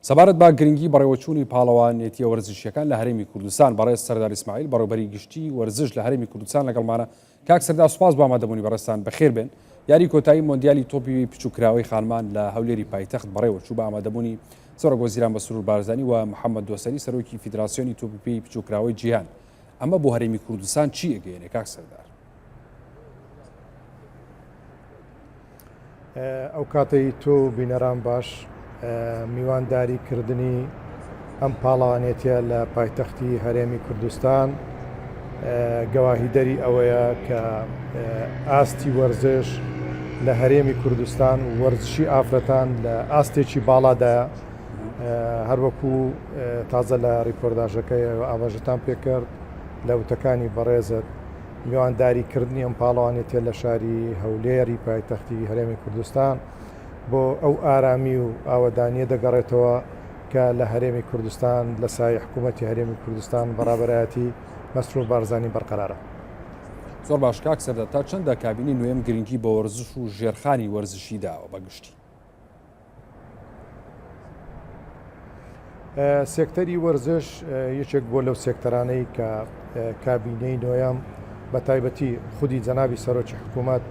سەبارەت بە گرنگی بەڕێوەچوونی پاڵەوانێتییە وەرزشییەکان لە هەرێمی کوردستان، بەڕێز سەردار ئیسماعیل بەڕێوبەری گشتی وەرزش لە هەرێمی کوردستان لەگەڵمانە. کاک سەردار سوپاس بۆ ئامادەبوونی بەڕێزتان، بەخێر بێن. یاری کۆتایی مۆندیالی تۆپی پێی بچووککراوەی خانمان لە هەولێری پایتەخت بەڕێوەچوو بە ئامادەبوونی سەرۆک وەزیران مەسرور بارزانی و محەممەد دۆسەری سەرۆکی فیدراسیۆنی تۆپی پێی بچووککراوەی جیهان. ئەمە بۆ هەرێمی کوردستان چی ئەگەیەنێ کاک سەردار؟ ئەو کاتەی تۆ و بینەران باش میوانداری کردنی ئەم پاڵەوانێتیە لە پایتەختی هەرێمی کوردستان گەواهیدەری ئەوەیە کە ئاستی وەرزش لە هەرێمی کوردستان و وەرزشی ئافرەتان لە ئاستێکی باڵادایە هەروەکو تازە لە ڕیپۆرداژەکەی ئاماژەتان پێکرد لە وتەکانی بەڕێزت میوانداری کردنی ئەم پاڵەوانێتیە لە شاری هەولێری پایتەختی هەرێمی کوردستان بۆ ئەو ئارامی و ئاوەدانیە دەگەڕێتەوە کە لە هەرێمی کوردستان لە سایەی حکوومەتی هەرێمی کوردستان بە ڕابەرایەتی مەسرور بارزانی بەرقەرارە. زۆر باش کاک سەردار تا چەندە کابینەی نۆیەم گرنگی بە وەرزش و ژێرخانی وەرزشی داوە بە گشتی؟ سێکتەری وەرزش یەکێک بووە لەو سێکتەرانەی کە کابینەی نۆیەم بە تایبەتی خودی جەنابی سەرۆکی حکوومەت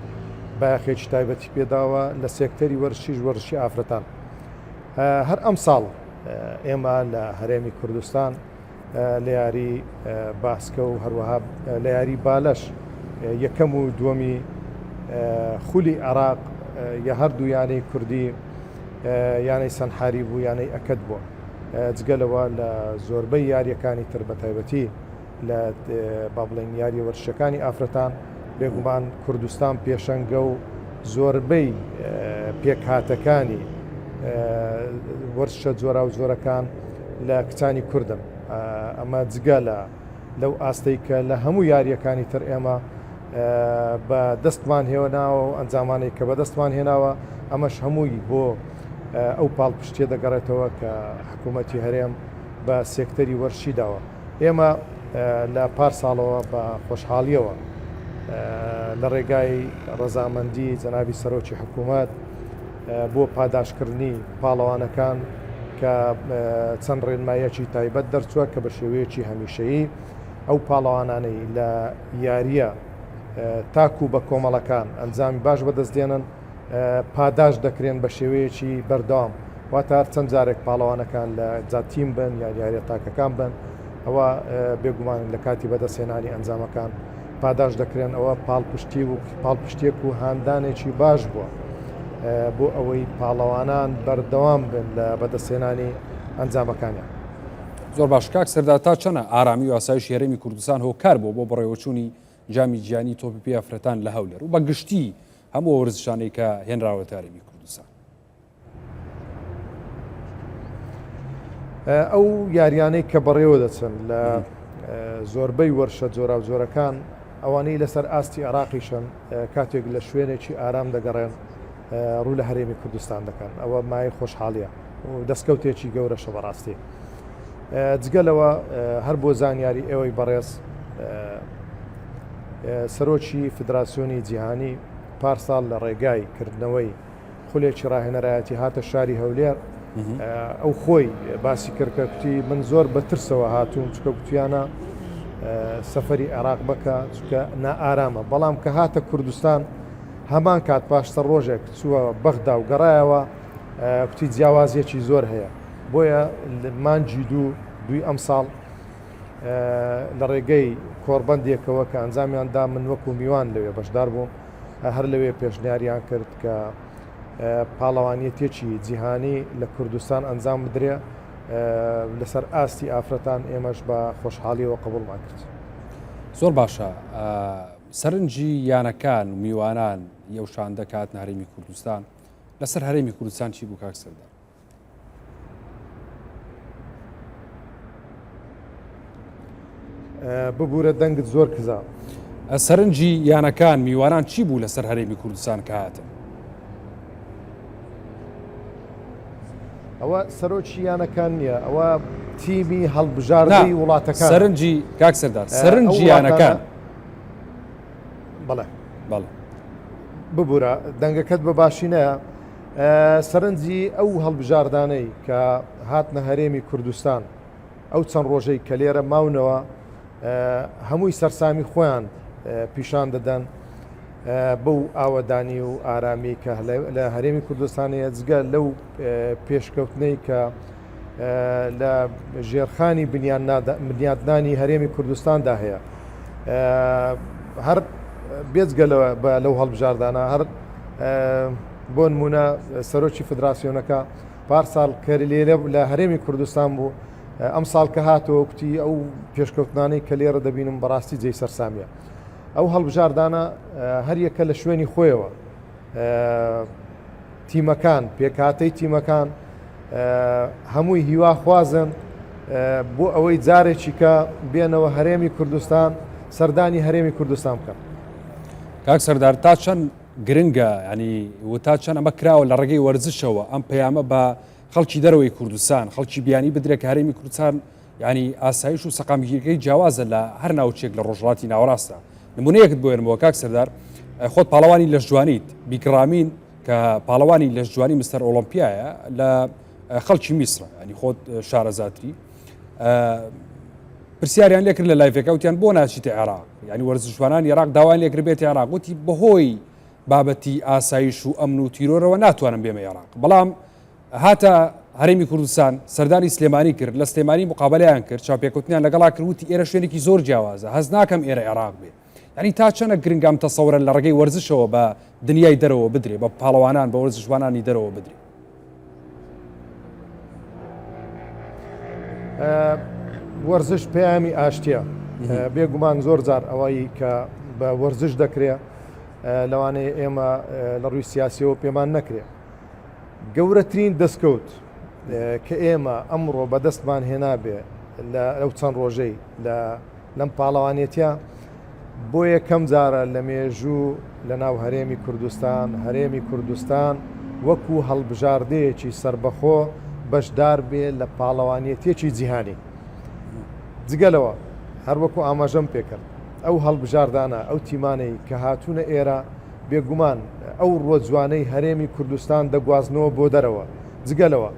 بایەخێکی تایبەتی پێداوە لە سێکتەری وەرزشیش وەرزشی ئافرەتان هەر ئەم ساڵ ئێمە لە هەرێمی کوردستان لە یاری باسکە و هەروەها لە یاری بالەش یەکەم و دووەمی خولی عێراق یە هەردوو یانەی کوردی یانەی سەنحاری بوو یانەی ئەکەد بووە جگە لەوە لە زۆربەی یاریەکانی تر بە تایبەتی لە با بڵێن یاریە وەرزشەکانی ئافرەتان بێگومان کوردستان پێشەنگە و زۆربەی پێکهاتەکانی وەرزشە جۆراوجۆرەکان لە کچانی کوردن ئەمە جگە لە لەو ئاستەی کە لە هەموو یاریەکانی تر ئێمە بە دەستمان هێناوە و ئەنجامانەی کە بەدەستمان هێناوە ئەمەش هەمووی بۆ ئەو پاڵپشتیە دەگەڕێتەوە کە حکوومەتی هەرێم بە سێکتەری وەرزشی داوە. ئێمە لە پار ساڵەوە بە خۆشحاڵییەوە لە ڕێگای ڕەزامەندی جەنابی سەرۆکی حکوومەت بۆ پاداشتکردنی پاڵەوانەکان کە چەند ڕێنماییەکی تایبەت دەرچووە کە بە شێوەیەکی هەمیشەیی ئەو پاڵەوانانەی لە یارییە تاک و بە کۆمەڵەکان ئەنجامی باش بەدەست دێنن پاداشت دەکرێن بە شێوەیەکی بەردەوام واتە هەر چەند جارێک پاڵەوانەکان لە جا تیم بن یان یاریە تاکەکان بن ئەوە بێگومان لە کاتی بەدەستهێنانی ئەنجامەکان پاداشت دەکرێن ئەوە پاڵپشتی و پاڵپشتێک و هاندانێکی باش بووە بۆ ئەوەی پاڵەوانان بەردەوام بن لە بەدەستهێنانی ئەنجامەکانیان. زۆر باش کاک سەردار تا چەنە ئارامی و ئاسایشی هەرێمی کوردستان هۆکار بووە بۆ بەڕێوەچوونی جامی جیهانی تۆپی پێی ئافرەتان لە هەولێر و بە گشتی هەموو ئەو وەرزشانەی کە هێنراوەتە هەرێمی کوردستان. ئەو یاریانەی کە بەڕێوە دەچن لە زۆربەی وەرشە جۆراوجۆرەکان ئەوانەی لەسەر ئاستی عێراقیشن کاتێک لە شوێنێکی ئارام دەگەڕێن ڕوو لە هەرێمی کوردستان دەکەن ئەوە مای خۆشحاڵیە و دەستکەوتێکی گەورەشە بەڕاستی جگە لەوە هەر بۆ زانیاری ئێوەی بەڕێز سەرۆکی فدراسیۆنی جیهانی پارساڵ لە ڕێگای کردنەوەی خولێکی ڕاهێنەرایەتی هاتە شاری هەولێر ئەو خۆی باسی کرد کە کوتی من زۆر بە ترسەوە هاتووم چکە گوتیانە سەفەری عێراق بکە چکە نائارامە بەڵام کە هاتە کوردستان هەمان کات پاشتە ڕۆژێک چووە بەغدا و گەڕایەوە کوتی جیاوازیەکی زۆر هەیە بۆیە مانگی دوو دوی ئەم ساڵ لە ڕێگەی کۆڕبەندێکەوە کە ئەنجامیان دا من وەکو میوان لەوێ بەشدار بووم هەر لەوێ پێشنیاریان کرد کە پاڵەوانیەتێکی جیهانی لە کوردستان ئەنجام بدرێ لەسەر ئاستی ئافرەتان ئێمەش بە خۆشحاڵیەوە قبوڵمان کرد. زۆر باشە سەرنجی یانەکان و میوانان یەو شاندە کاتنە هەرێمی کوردستان لەسەر هەرێمی کوردستان چی بوو کاک سەردار؟ ببوورە دەنگت زۆر کزا. سەرنجی یانەکان میوانان چی بوو لەسەر هەرێمی کوردستان کە هاتن؟ ئەوە سەرۆکی یانەکان نییە ئەوە تیمی هەڵبژاردەی وڵاتەکان سەرنجی کاک سەردار سەرنجی یانەکان بەڵێ بەڵێ ببوورە دەنگەکەت بە باشی نەیە. سەرنجی ئەو هەڵبژاردانەی کە هاتنە هەرێمی کوردستان ئەو چەند ڕۆژەی کە لێرە ماونەوە هەمووی سەرسامی خۆیان پیشان دەدەن بەو ئاوەدانی و ئارامی کە لە هەرێمی کوردستانەیە جگە لەو پێشکەوتنەی کە لە ژێرخانی بنیادنانی هەرێمی کوردستاندا هەیە هەر بێجگە لەو هەڵبژاردانە هەر بۆ نمونە سەرۆکی فدراسیۆنەکە پارساڵ کە لێرە لە هەرێمی کوردستان بوو ئەم ساڵ کە هاتەوە کوتی ئەو پێشکەوتنانەی کە لێرە دەبینم بەڕاستی جێی سەرسامیە ئەو هەڵبژاردانە هەریەکە لە شوێنی خۆیەوە تیمەکان پێکهاتەی تیمەکان هەمووی هیواخوازن بۆ ئەوەی جارێکی کە بێنەوە هەرێمی کوردستان سەردانی هەرێمی کوردستان بکەن. کاک سەردار تا چەند گرنگە ینی و تا چەند ئەمە کراوە لە ڕێگەی وەرزشەوە ئەم پەیامە بە خەڵکی دەرەوەی کوردستان خەڵکی بیانی بدرێت کە هەرێمی کوردستان ینی ئاسایش و سەقامگیرەکەی جیاوازە لە هەر ناوچێک لە ڕۆژهەڵاتی ناوەڕاستە نمونەیەکت بۆ ێنمەوە کاک سەردار خۆت پاڵەوانی لەشجوانیت بیگڕامین کە پاڵەوانی لەشجوانی مستەر ئۆڵۆمپیایە لە خەڵکی میسرە ینی خۆت شارەزاتری پرسیاریان لێکرد لە live ەکە وتیان بۆ ناچیتە عێراق یعنی وەرزشوانانی عێراق داوایان لێکرد بێتە عێراق وتی بەهۆی بابەتی ئاسایش و ئەمن و تیرۆرەوە ناتوانم بێمە عێراق بەڵام هاتە هەرێمی کوردستان سەردانی سلێمانی کرد لە سلێمانی مقابلیان کرد چاپێکوتنیان لەگەڵا کرد وتی ئێرە شوێنێکی زۆر جیاوازە هەز ناکەم ئێرە عێراق بێ یعنی تا چەنە گرنگام تەسەورە لە ڕێگەی وەرزشەوە بە دنیای دەرەوە بدرێ بە پاڵەوانان بە وەرزشوانانی دەرەوە بدرێ وەرزش پەیامی ئاشتیە بێگومان زۆر جار ئەوەی کە بە وەرزش دەکرێ لەوانەیە ئێمە لە ڕووی سیاسیەوە پێمان نەکرێ گەورەترین دەستکەوت کە ئێمە ئەمڕۆ بەدەستمان هێنابێ لە ئەو چەند ڕۆژەی لە لەم پاڵەوانێتیە بۆ یەکەم جارە لە مێژوو لە ناو هەرێمی کوردستان، هەرێمی کوردستان وەکو هەڵبژاردەیەکی سەربەخۆ بەشدار بێ لە پاڵەوانێتیەکی جیهانی. جگە لەوە هەر وەکو ئاماژەم پێکرد ئەو هەڵبژاردانە، ئەو تیمانەی کە هاتوونە ئێرە بێگومان ئەو ڕووە جوانەی هەرێمی کوردستان دەگوازنەوە بۆ دەرەوە، جگە لەوە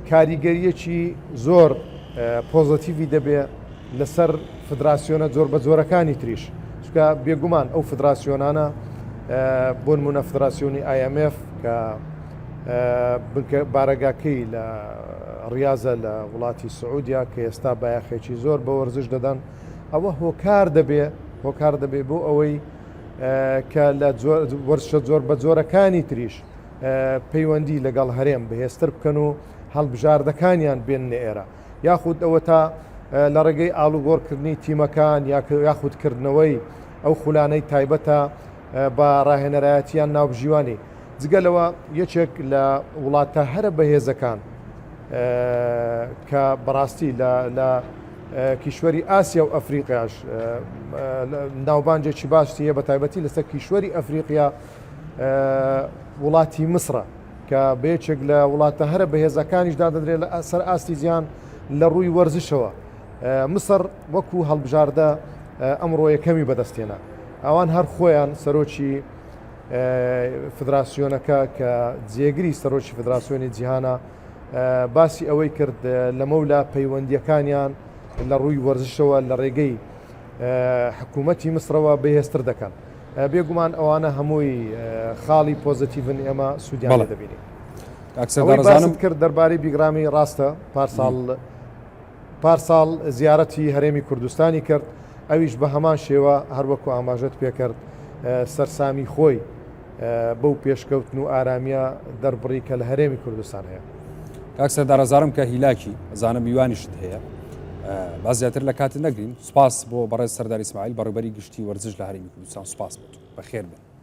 کاریگەریەکی زۆر پۆزەتیڤی دەبێ لەسەر فدراسیۆنە جۆربەجۆرەکانی تریش، چونکە بێگومان ئەو فدراسیۆنانە بۆ نمونە فدراسیۆنی IMF کە بنکە بارەگاکەی لە ڕاضە لە وڵاتی سعودیا کە ئێستا بایەخێکی زۆر بە وەرزش دەدەن ئەوە هۆکار دەبێ هۆکار دەبێ بۆ ئەوەی کە لە وەرزشە جۆر بە جۆرەکانی تریش پەیوەندی لەگەڵ هەرێم بەهێزتر بکەن و هەڵبژاردەکانیان بێننە ئێرە. یاخود ئەوەتا لە ڕێگەی ئاڵوگۆڕکردنی تیمەکان یاخود کردنەوەی ئەو خولانەی تایبەتە بە ڕاهێنەرایەتیان ناوبژیوانی جگە لەوە یەکێک لە وڵاتە هەرە بەهێزەکان کە بەڕاستی لە کیشوەری ئاسیا و ئەفریقیاش ناوبانجێکی باشی هەیە بە تایبەتی لەسەر کیشوەری ئەفریقیا وڵاتی میسرە. کە بە یەکێک لە وڵاتە هەرە بەهێزەکانیش دادەنرێت لە سەر ئاستی جیهان لە ڕووی وەرزشەوە. مسڕ وەکو هەڵبژاردە ئەمڕۆ یەکەمی بەدەستهێنا. ئەوان هەر خۆیان سەرۆکی فدراسیۆنەکە کە جێگری سەرۆکی فدراسیۆنی جیهانە باسی ئەوەی کرد لەمەولا پەیوەندیەکانیان لە ڕووی وەرزشەوە لە ڕێگەی حکوومەتی مسرەوە بەهێزتر دەکەن. بێگومان ئەوانە هەمووی خاڵی پۆزەتیڤن ئێمە سوودیان لێ دەبینین. ئەوەی باست کرد دەربارەی بیگرامی ڕاستە پارساڵ پارساڵ زیارەتی هەرێمی کوردستانی کرد ئەویش بە هەمان شێوە هەروەکو ئاماژەت پێکرد سەرسامی خۆی بەو پێشکەوتن و ئارامیە دەربڕی کە لە هەرێمی کوردستان هەیە. کاک سەردار ئەزانم کە هیلاکی ئەزانم میوانیشت هەیە با زیاتر لە کاتت نەگرین سوپاس بۆ بەڕێز سەردار ئیسماعیل بەڕێوبەری گشتی وەرزش لە هەرێمی کوردستان سوپاس بۆ تۆ بەخێر بێن.